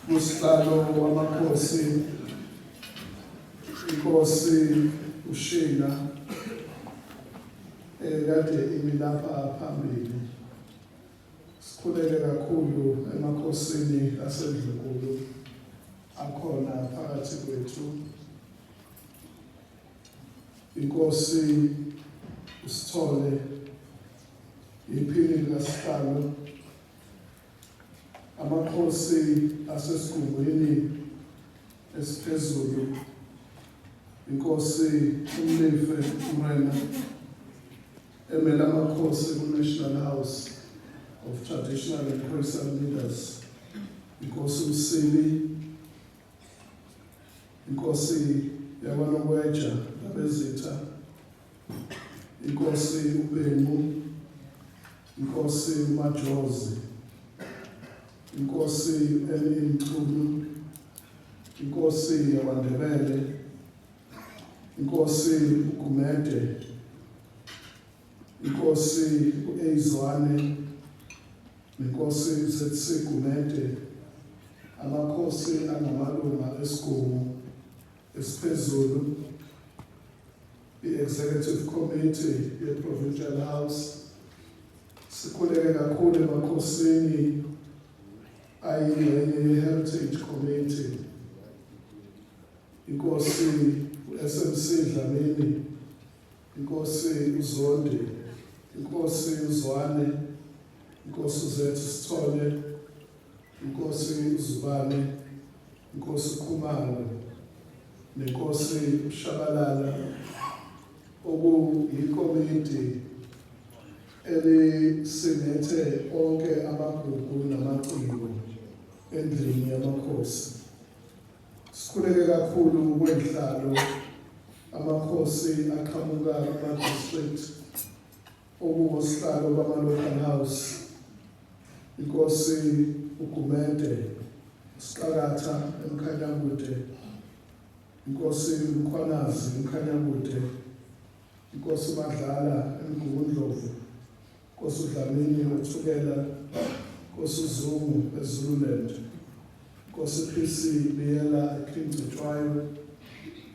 Kusihlalo wamakhosi, inkosi uShinga ekade imi lapha phambili. Sikhuleke kakhulu emakhosini aseNdlunkulu akhona phakathi kwethu. Inkosi uSithole, iphini likasihlalo, amakhosi asesigungwini esiphezulu, inkosi uMlife Mrena emele amakhosi ku-National House of Traditional and Khoisan Leaders, inkosi uMsibi, inkosi yakwaNokweja Ndabezitha, inkosi uBhengu, inkosi uMajozi, inkosi N.E. Mchunu, inkosi yakwaNdebele, inkosi uGumede, inkosi u-A Zwane nenkosi ZC Gumede, amakhosi angamalunga esigungu esiphezulu, i-Executive Committee ye-Provincial House. Sikhuleke kakhulu emakhosini ayingxenye ye-Heritage Committee, inkosi u-SMC Dlamini, inkosi uZondi, inkosi uZwane, inkosi uZethu Sithole, inkosi uZubane, inkosi uKhumalo nenkosi uShabalala, okuyikomidi elisingethe onke amagugu namaciko endlini yamakhosi. Sikhuleke kakhulu kwenhlalo amakhosi aqhamuka kuma-district, okuwosihlalo bama-local house, inkosi uGumede Siqakatha eMkhanyakude, inkosi uMkhwanazi eMkhanyakude, inkosi uMadlala eMgungundlovu, inkosi uDlamini uThukela, inkosi uZungu eZululand, inkosi PC Biyela eKing Cetshwayo,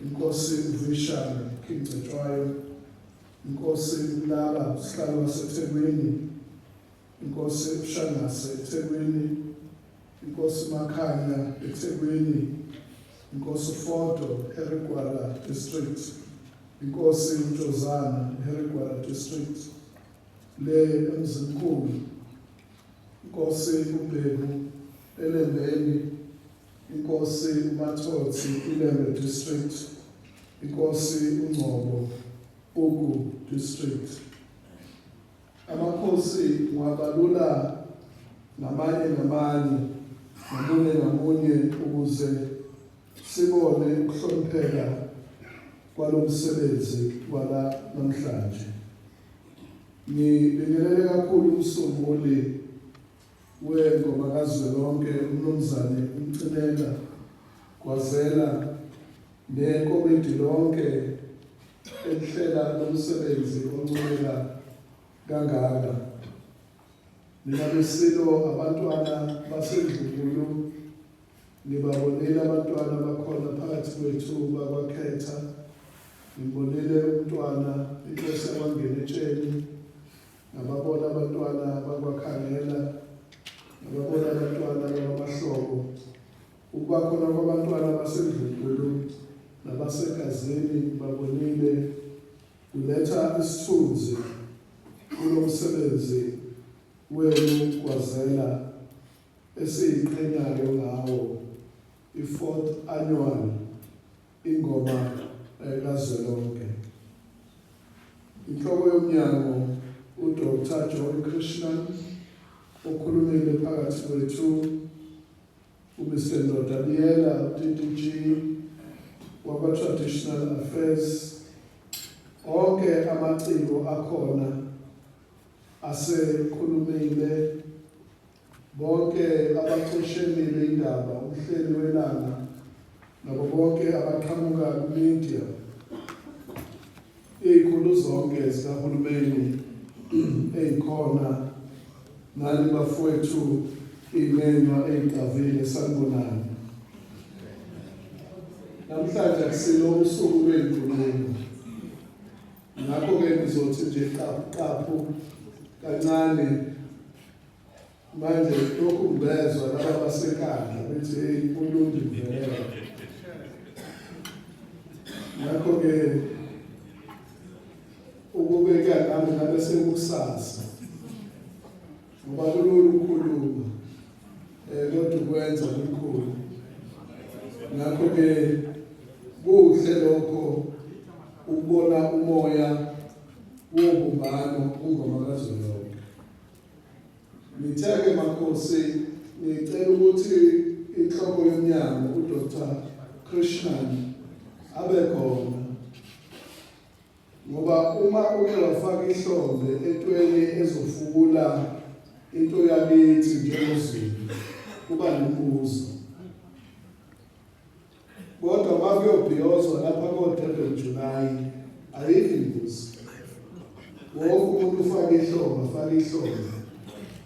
inkosi uVishane King Cetshwayo, inkosi uLaba usihlalo waseThekwini, inkosi uShangase eThekwini, inkosi uMakhanya eThekwini, inkosi uFodo Harry Gwala District, inkosi uNtshozana Harry Gwala District, le eMzimkhulu, inkosi uBhengu eLembeni, inkosi uMathotsi iLembe District, inkosi uNgcobo Ugu District. Amakhosi ngiwabalula ngamanye ngamanye, ngamunye ngamunye, ukuze sibone ukuhlonipheka kwalomsebenzi wala namhlanje. Ngibingelele kakhulu umsunguli wengoma kazwelonke uMnumzane uMcineka Gwazela nekomidi lonke elihlela lo msebenzi oncomeka kangaka. Nina beSilo, abantwana baseNdlunkulu, ngibabonile abantwana bakhona phakathi kwethu bakwaKhetha. Ngibonile umntwana inkosi yakwaNgenetsheni, ngababona abantwana bakwaKhangela, ngababona abantwana bakwaMahlobo. Ukuba khona kwabantwana baseNdlunkulu nabasegazini ngibabonile kuletha isithunzi kulo msebenzi wenu Gwazela esiyiqhenyayo ngawo, i-fourth annual ingoma kazwelonke. Inhloko yomnyango uDr Joy Krishnan okhulumile phakathi kwethu, uMr Ndoda Biyela, uDDG wakwa-Traditional Affairs, onke amaciko akhona asekhulumile, bonke abacoshelile indaba, umhleli welanga nabo bonke abaqhamuka ku-media, iy'khulu zonke zikahulumeni ey'khona, nani bafowethu. Imenywa eyiqavile sanibonani. Namhlanje akusilo usuku lwenkulumo. Ngakho-ke ngizothi nje qaphu qaphu kancane manje lokhu ngibezwa laba basenkandla bethi hey uLundi mvelele. Ngakho-ke ukube kuya ngami ngabe sekukusasa ngoba kulula ukukhuluma kodwa ukwenza kukhulu. Ngakho ke kuhle lokho ukubona umoya wobumbano kungoma kazwelonke. Ngithe-ke makhosi ngicela ukuthi inhloko yomnyango uDr Krishnan abe khona ngoba uma uke wafaka ihlombe entweni ezofukula into yakithi njengoZulu kuba nemibuzo. Kodwa uma kuyobhiyozwa lapha ko-Durban July ayikho imibuzo, wonke umuntu ufake ihlombe afake ihlombe.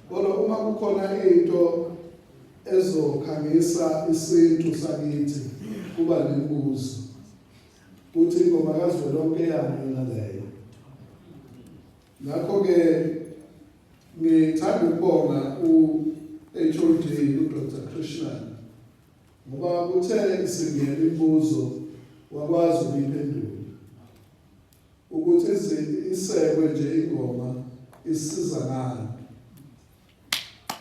Kodwa uma kukhona into ezokhangisa isintu sakithi kuba nemibuzo. Kuthi ingoma kazwelonke yami yona leyo. Ngakho-ke ngithanda ukubonga u-HOD uDr Krishnan ngoba kuthe singena imibuzo wakwazi ukuyiphendula ukuthi isekwe nje ingoma isiza ngani.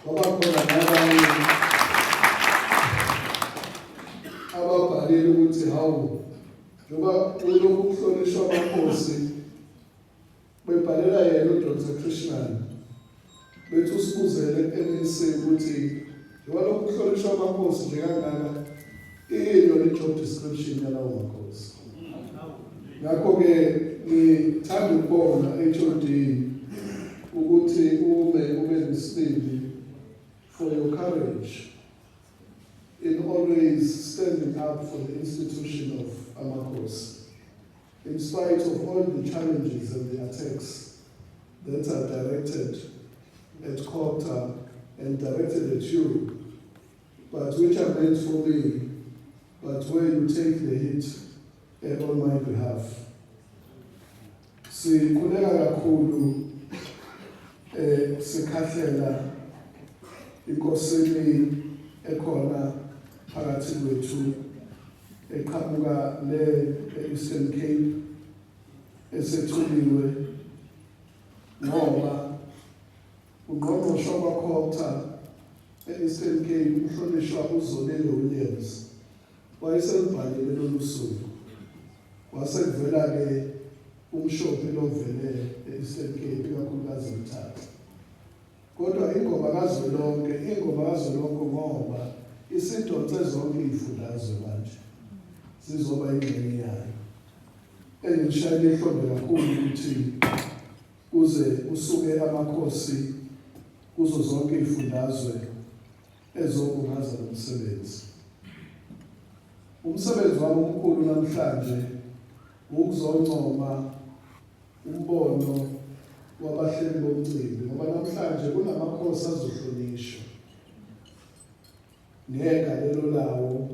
Kwaba khona nabanye ababhalile ukuthi hawu njengoba kulokhu kuhlonishwa amakhosi bebhalela yena uDr Krishnan bethi usibuzele ku-MEC ukuthi njengoba lokhu kuhlonishwa amakhosi nje kangaka iyini yona i-job description yalawo makhosi. Ngakho-ke ngithanda ukubonga HOD ukuthi ume ube nesibindi for your courage in always standing up for the institution of Amakhosi in spite of all the challenges and the attacks that are directed at COGTA and directed at you, but which are meant for me, but where you take the hit on my behalf. Sikhuleka kakhulu sikhahlela inkosini ekhona phakathi kwethu eqhamuka le e-Eastern Cape esethuliwe ngoba ungqongqoshe wakwaCogta e-Eastern Cape umhlonishwa uZolile Williams wayeselubhalile lolu suku kwase kuvela-ke umshophi lovele e-Eastern Cape ikakhulukazi eMthatha. Kodwa ingoma kazwelonke ingoma kazwelonke ngoba isidonse zonke iy'fundazwe manje zizoba ingxenye yayo. Engishayela ihlombe kakhulu ukuthi kuze kusuke amakhosi kuzo zonke iy'fundazwe ezobungaza lo msebenzi. Umsebenzi wami omkhulu namhlanje ukuzoncoma umbono wabahleli bomcimbi ngoba namhlanje kunamakhosi azohlonishwa ngegalelo lawo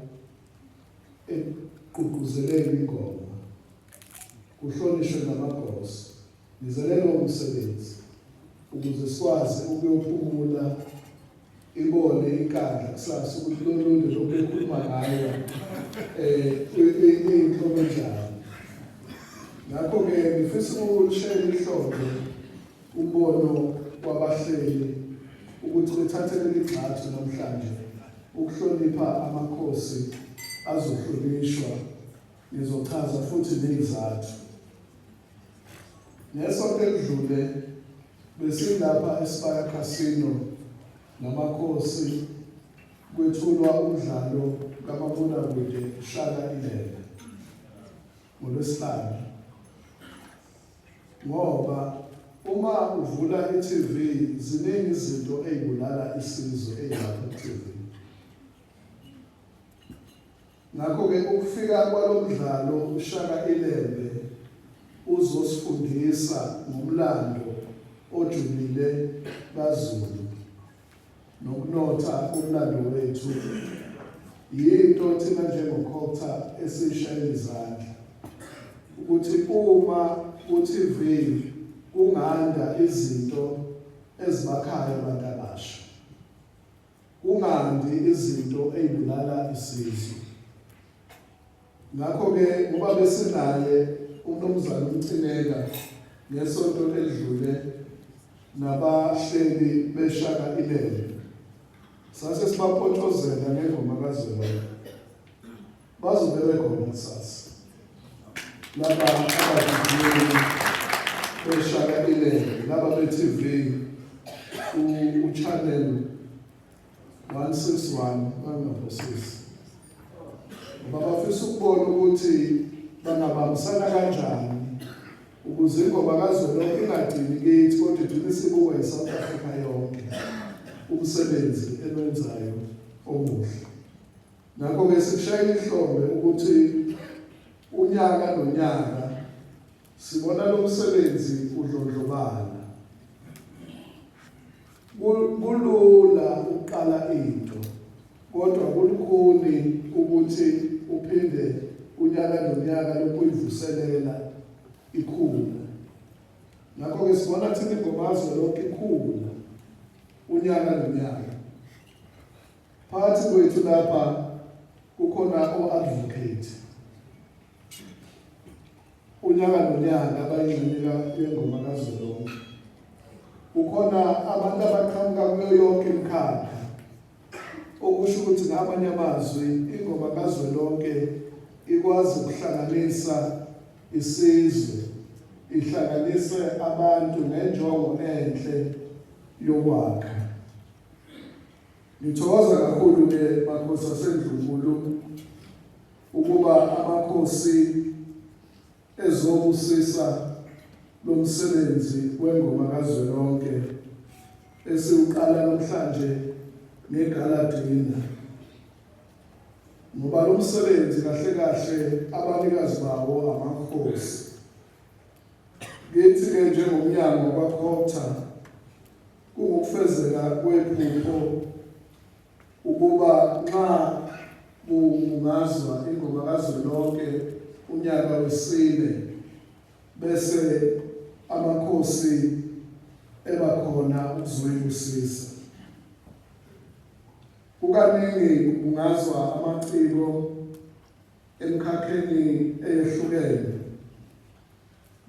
ekugqugquzeleni ingoma kuhlonishwe namagoso. Ngizele lowo msebenzi ukuze sikwazi ukuyophumula ibone inkandla kusasa ukuthi lolu lokhu ekhuluma ngayo iyinhlobo enjani. Ngakho-ke ngifisa ukushayela ihlombe umbono wabahleli ukuthi bethathe leli gxathu namhlanje ukuhlonipha amakhosi azohlonishwa. Ngizochaza futhi ney'zathu. Ngesonto elidlule besilapha eSpire Casino namakhosi kwethulwa umdlalo kamabonakude Shaka Ilembe ngoLwesihlanu ngoba uma uvula i-TV ziningi izinto ey'bulala isizwe ey'lapha ku-TV. Ngakho-ke ukufika kwalo mdlalo uShaka Ilembe uzosifundisa ngomlando ojulile kaZulu. Nokunotha komlando wethu yinto thina njengoCogta esiyishayela izandla ukuthi uma ku-TV kunganda izinto ezibakhayo abantu abasha, kungandi izinto ezibulala isizwe. Ngakho-ke ngoba besinaye uMnumzane uMcineka ngesonto elidlule nabahleli beShaka Ilembe, sase sibapotshozela ngengoma kazwelonke. Bazobe bekhona kusasa laba abadidiyeli beShaka Ilembe, laba be-TV u-channel 161 bangaphosisi, ngoba bafisa ukubona ukuthi bangabambisana kanjani ukuze ingoma kazwelonke ingagcini kithi kodwa igcine isibukwa yi-South Africa yonke, umsebenzi eniwenzayo omuhle. Ngakho-ke sikushayela ihlombe ukuthi unyaka nonyaka sibona lo msebenzi udlondlobala. Kulula ukuqala into kodwa kulukhuni ukuthi uphinde unyaka nonyaka lokhu uyivuselela ikhula. Ngakho-ke sibona thina ingoma kazwelonke ikhula unyaka nonyaka. Phakathi kwethu lapha kukhona o-advocate unyaka nonyaka abayingxenye yengoma kazwelonke. Kukhona abantu abaqhamuka kuyo yonke imikhakha, okusho ukuthi ngamanye amazwi ingoma kazwelonke ikwazi ukuhlanganisa isizwe, ihlanganise abantu ngenjongo enhle yokwakha. Ngithokoza kakhulu-ke makhosi aseNdlunkulu ukuba amakhosi ezobusisa lo msebenzi wengoma kazwelonke esiwuqala namhlanje ngegala dinner, ngoba lo msebenzi kahle kahle abanikazi bawo amakhosi. Kithi-ke njengomnyango kwaCogta kungukufezeka kwephupho ukuba nxa kubungazwa ingoma kazwelonke unyaka wesine bese amakhosi eba khona ukuzoyibusisa. Kukaningi kubungazwa amaciko emikhakheni eyehlukene.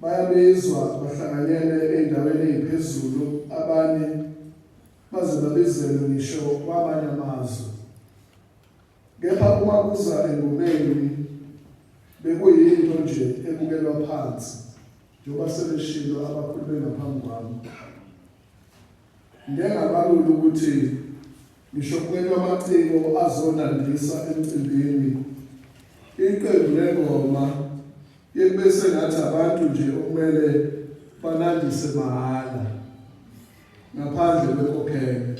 Bayabizwa bahlanganyele ey'ndaweni ey'phezulu, abanye baze babizelwe ngisho kwamanye amazwe. Kepha uma kuza engomeni bekuyinto nje ebukelwa phansi, njengoba sebeshilo abakhulu bengaphambi kwami. Ngike ngabalula ukuthi ngisho kumenywa amaciko azonandisa emcimbini, iqembu lengoma kube sengathi abantu nje okumele banandise mahhala ngaphandle kwenkokhelo.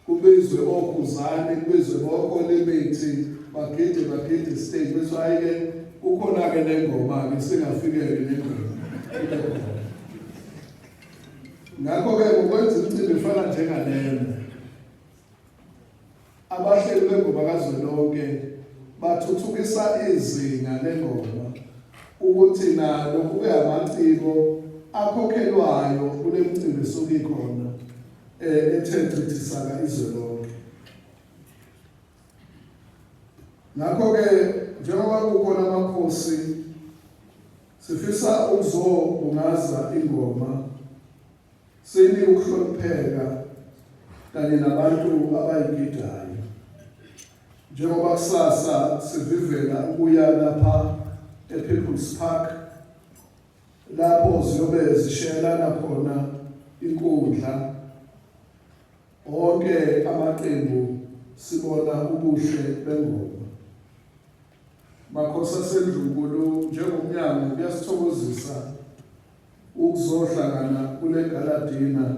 Kubizwe okhuzane, kubizwe okolimithi, bagide bagide stage bese hhayi-ke kukhona-ke nengoma-ke singafike-ke nengoma. Ngakho-ke ngokwenza imicimbi efana njengalena, abahleli bengoma kazwelonke bathuthukisa izinga lengoma ukuthi nalo kube amaciko akhokhelwayo kule micimbi esuke ikhona ethe chithisaka izwe lonke. Ngakho-ke njengoba kukhona amakhosi sifisa ukuzobungaza ingoma siyinike ukuhlonipheka kanye nabantu abayigidayo njengoba kusasa sivivela ukuya lapha ePeople's Park lapho ziyobe zishayelana khona inkundla onke amaqembu sibona ubuhle bengoma. Makhosi aseNdlunkulu, njengomnyango kuyasithokozisa ukuzohlangana kule gala dinner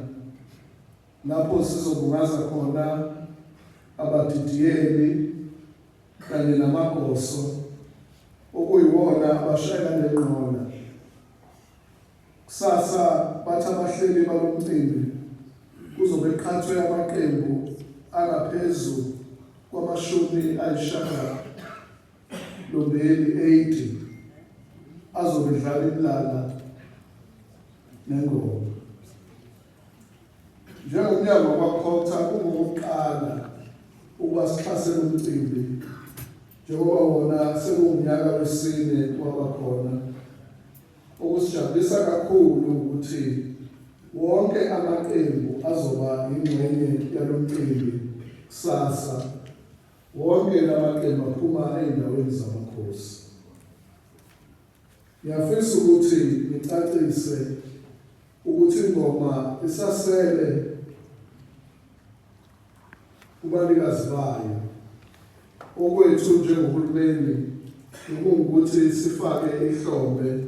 lapho sizobungaza khona abadidiyeli kanye namagoso okuyiwona abashayela lenqola. Kusasa bathi abahleli balomcimbi Kuzobe qhathwe amaqembu angaphezu kwama-80 azobe edlala imilala nengoma. Njengomnyango wakwaCogta kungokokuqala ukuba sixhase lo mcimbi njengoba wona sekuwunyaka wesine waba khona. Okusijabulisa kakhulu ukuthi wonke amaqembu azoba yingxenye yalo mcimbi kusasa. Wonke la maqembu aphuma ey'ndaweni zamakhosi. Ngiyafisa ukuthi ngicacise ukuthi ingoma isasele kubanikazi bayo. Okwethu njengohulumeni ukungukuthi sifake ihlombe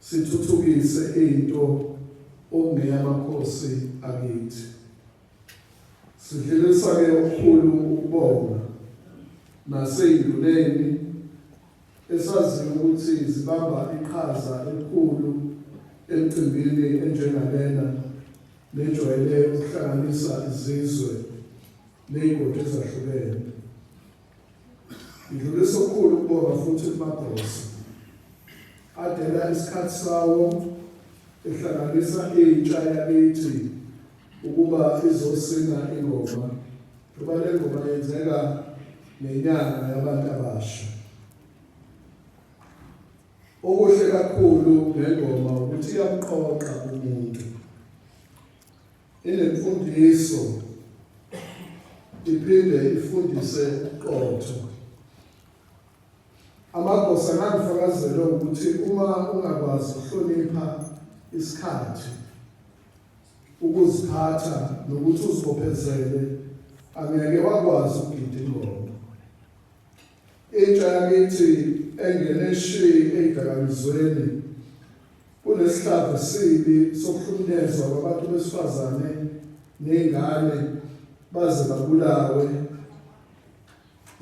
sithuthukise into okungeyamakhosi akithi. Sidlulisa-ke okukhulu ukubonga nasey'nduneni esaziyo ukuthi zibamba iqhaza elikhulu emcimbini enjengalena nejwayele ukuhlanganisa izizwe ney'godi ezahlukene. Ngidlulisa okukhulu ukubonga futhi kumagosa adela isikhathi sawo ehlanganisa intsha yakithi ukuba izosina ingoma ngoba le ngoma yenzeka ngenyanga yabantu abasha. Okuhle kakhulu ngengoma ukuthi iyamqoqa umuntu. Inemfundiso iphinde ifundise uqotho. Amagosa ngangifakazele ukuthi uma ungakwazi ukuhlonipha isikhathi ukuziphatha nokuthi uzibophezele angeke wakwazi ukugida ingoma. Intsha yakithi engene shi ey'dakamizweni kunesihlava esibi sokuhlukunyezwa kwabantu besifazane ney'ngane baze babulawe.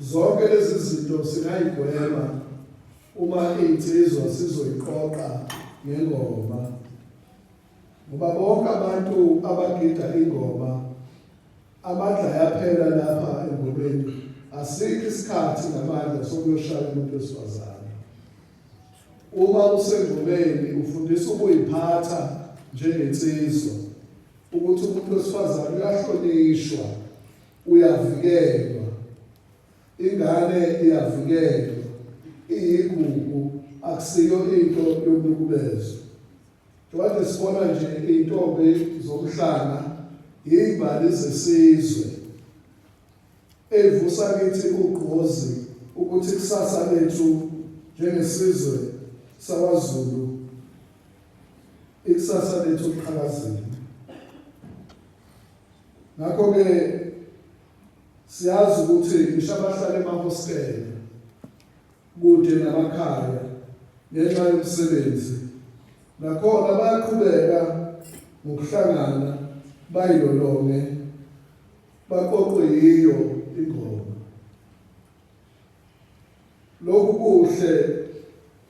Zonke lezi zinto singayigwema uma iy'nsizwa sizoyiqoqa ngengoma ngoba bonke abantu abagida ingoma Amandla ayaphela lapha engomeni, asikho isikhathi namandla sokuyoshaya umuntu wesifazane. Uma usengomeni ufundisa ukuyiphatha njengensizwa, ukuthi umuntu wesifazane uyahlonishwa, uyavikelwa, ingane iyavikelwa, iyigugu, akusiyo into yokunukubezwa. Kade sibona nje iy'ntombi zomhlanga yiy'mbali zesizwe evusa kithi ugqozi ukuthi kusasa lethu njengesizwe sakwaZulu ikusasa lethu liqhakazile. Ngakho-ke siyazi ukuthi ngisho abahlala emahostela kude namakhaya ngenxa yomsebenzi nakhona bayaqhubeka ngokuhlangana bayilolonge baqoqwe yiyo ingoma. Lokhu kuhle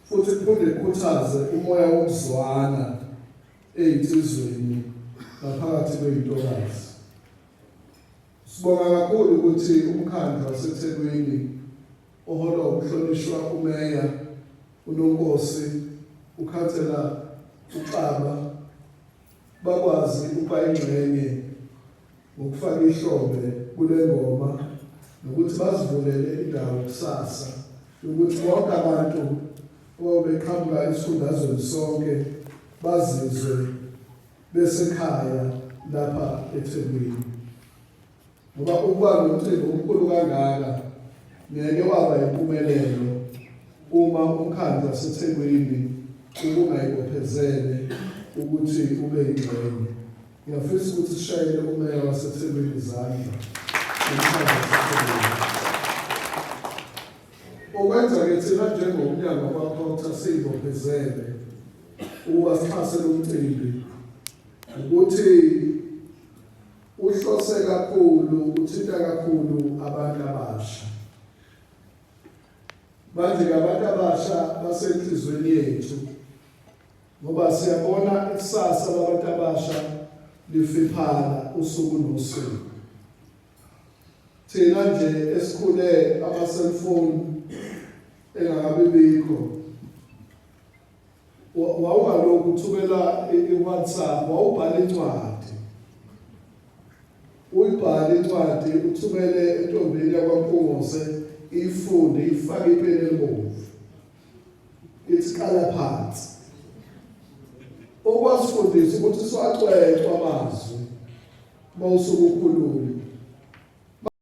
futhi kuphinde kukhuthaze umoya wokuzwana ey'nsizweni naphakathi kwey'ntokazi. Sibonga kakhulu ukuthi umkhandlu waseThekwini oholwa umhlonishwa uMeya uNonkosi uKhansela uXaba bakwazi ukuba ingxenye ngokufaka ihlombe kule ngoma nokuthi bazivulele indawo kusasa yokuthi bonke abantu ababeqhamuka esifundazweni sonke bazizwe besekhaya lapha eThekwini. Ngoba ukuba nomcimbi omkhulu kangaka ngeke waba impumelelo uma umkhandlu waseThekwini ubungayibophezele ukuthi ube yingxenye. Ngiyafisa ukuthi sishayele umeya waseThekwini izandla nomkhandlu waseThekwini. Okwenza-ke thina njengomnyango wakwaCogta siyibophezele ukuba sixhase lo mcimbi ukuthi Uhlose kakhulu, uthinta kakhulu abantu abasha. Manje-ke abantu abasha basenhlizweni yethu ngoba siyabona ikusasa labantu abasha lifiphala. usuku nosuku. Thina nje esikhule ama-cellphone engakabibikho, wawungalokhu uthumela i-WhatsApp, wawubhala incwadi, uyibhale incwadi uthumele entombini yakwaMpungose, iyifunde, ifake ipeni elibomvu, ithi qala phansi. Okwasifundisa ukuthi siwacwecwe amazwi uma usuke ukhuluma.